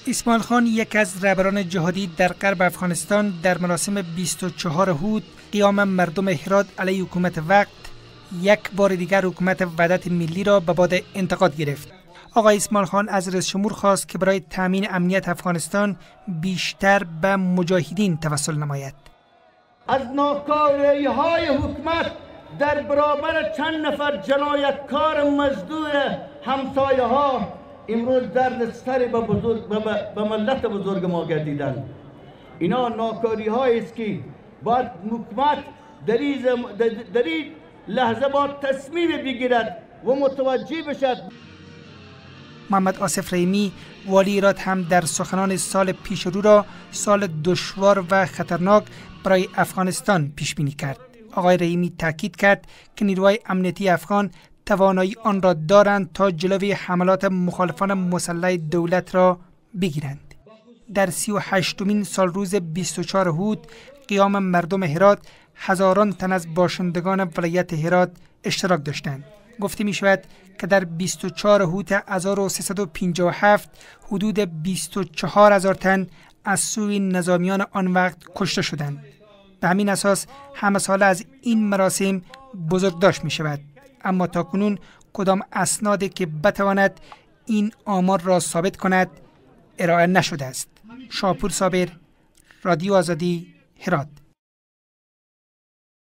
اسماعیل خان، یک از رهبران جهادی در غرب افغانستان، در مراسم 24 حوت قیام مردم هرات علیه حکومت وقت، یک بار دیگر حکومت وحدت ملی را به باد انتقاد گرفت. آقای اسماعیل خان از رئیس جمهور خواست که برای تامین امنیت افغانستان بیشتر به مجاهدین توسل نماید. از ناکاری های حکومت در برابر چند نفر جنایتکار مزدور همسایه ها امروز درد سر به ملت بزرگ ما گردیدن. اینا ناکاری های است که باید حکومت در این لحظه باید تصمیم بگیرد و متوجه بشد. محمد آصف رحیمی، والی هرات، هم در سخنان سال پیش رو را سال دشوار و خطرناک برای افغانستان پیش بینی کرد. آقای رحیمی تاکید کرد که نیروهای امنیتی افغان توانایی آن را دارند تا جلوی حملات مخالفان مسلح دولت را بگیرند. در 38مین سال روز 24 حوت قیام مردم هرات، هزاران تن از باشندگان ولایت هرات اشتراک داشتند. گفته می شود که در 24 حوت 1357 حدود 24 هزار تن از سوی نظامیان آن وقت کشته شدند. به همین اساس همه ساله از این مراسم بزرگداشت می شود. اما تا کنون کدام اسنادی که بتواند این آمار را ثابت کند ارائه نشده است. شاپور صابر، رادیو آزادی، هرات.